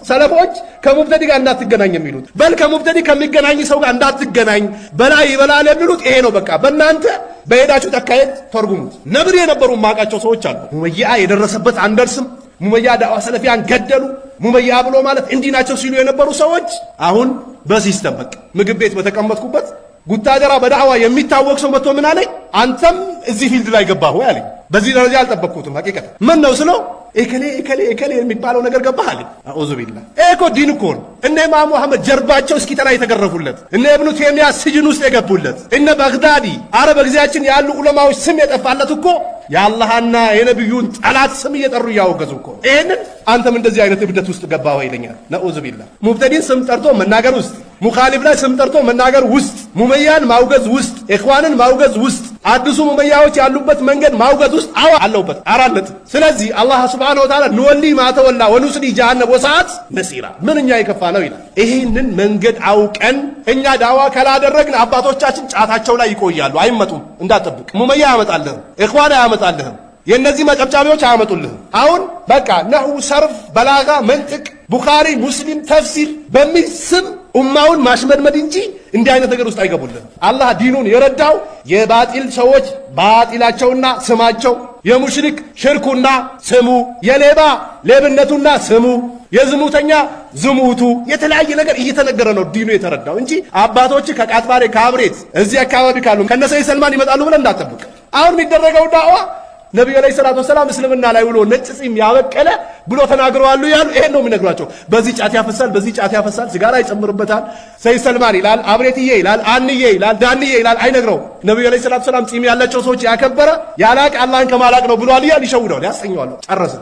ሰለፎች ከሙብተዲ ጋር እንዳትገናኝ የሚሉት፣ በል ከሙብተዲ ከሚገናኝ ሰው ጋር እንዳትገናኝ፣ በላይ ይበላል የሚሉት ይሄ ነው። በቃ በእናንተ በሄዳችሁት አካሄድ ተርጉሙት። ነብር የነበሩ ማቃቸው ሰዎች አሉ። ሙመይአ የደረሰበት አንደርስም። ሙመያ ዳዋ ሰለፊያን ገደሉ። ሙመያ ብሎ ማለት እንዲህ ናቸው ሲሉ የነበሩ ሰዎች አሁን በ system በቃ ምግብ ቤት በተቀመጥኩበት ጉታጀራ በዳዕዋ የሚታወቅ ሰው መጥቶ ምን አለኝ? አንተም እዚህ field ላይ ገባህ ወይ አለኝ። በዚህ ደረጃ አልጠበቅኩትም። ሐቂቀት ምን ነው ስለው እከሌ እከሌ እከሌ የሚባለው ነገር ገባህ አለኝ። አዑዙ ቢላህ። ይሄ እኮ ዲን እኮ ነው። እነ ኢማሙ አህመድ ጀርባቸው እስኪጠላ የተገረፉለት፣ እነ ኢብኑ ቴሚያ ስጅን ውስጥ የገቡለት፣ እነ ባግዳዲ አረ በጊዜያችን ያሉ ዑለማዎች ስም የጠፋለት እኮ የአላህና የነቢዩን ጠላት ስም እየጠሩ እያወገዙ እኮ። ይሄንን አንተም እንደዚህ አይነት እብደት ውስጥ ገባህ ወይ ይለኛል። ነዑዙ ቢላህ። ሙብተዲን ስም ጠርቶ መናገር ውስጥ፣ ሙኻሊፍ ላይ ስም ጠርቶ መናገር ውስጥ፣ ሙመያን ማውገዝ ውስጥ፣ ኢኽዋንን ማውገዝ ውስጥ፣ አዲሱ ሙመያዎች ያሉበት መንገድ ማውገዝ ውስጥ አዎ አለውበት። 4 ነጥብ። ስለዚህ አላህ سبحانه وتعالى نوليه ما تولى ونصليه جهنم وساءت مصيرا ምንኛ የከፋ ነው ይላል። ይህንን መንገድ አውቀን እኛ ዳዋ ካላደረግን አባቶቻችን ጫታቸው ላይ ይቆያሉ፣ አይመጡም። እንዳትጠብቅ። ሙመያ አያመጣልህም፣ ኢኽዋን አያመጣልህም፣ የእነዚህ መጨብጫቢዎች አያመጡልህም። አሁን በቃ ነህው፣ ሰርፍ፣ በላጋ፣ መንጥቅ፣ ቡኻሪ፣ ሙስሊም፣ ተፍሲር በሚል ስም ኡማውን ማሽመድመድ እንጂ እንዲህ አይነት ነገር ውስጥ አይገቡልህም። አላህ ዲኑን የረዳው የባጢል ሰዎች ባጢላቸውና ስማቸው፣ የሙሽሪክ ሽርኩና ስሙ፣ የሌባ ሌብነቱና ስሙ፣ የዝሙተኛ ዝሙቱ፣ የተለያየ ነገር እየተነገረ ነው ዲኑ የተረዳው እንጂ አባቶች ከቃጥባሬ ከአብሬት እዚህ አካባቢ ካሉ ከነሰይ ሰልማን ይመጣሉ ብለን እንዳትጠብቅ። አሁን የሚደረገው ዳዕዋ ነቢዩ عليه الصلاة والسلام እስልምና ላይ ውሎ ነጭ ጺም ያበቀለ ብሎ ተናግረዋሉ ያሉ ይሄን ነው የሚነግሯቸው። በዚህ ጫት ያፈሳል፣ በዚህ ጫት ያፈሳል፣ ሲጋራ ይጨምርበታል። ሰይ ሰልማን ይላል፣ አብሬትዬ ይላል፣ አንዬ ይላል፣ ዳንዬ ይላል። አይነግረው። ነቢዩ عليه الصلاة والسلام ጺም ያላቸው ሰዎች ያከበረ ያላቅ አላህን ከማላቅ ነው ብሏል እያል ይሸውደዋል፣ ያሰኘዋል። ጨረሰ።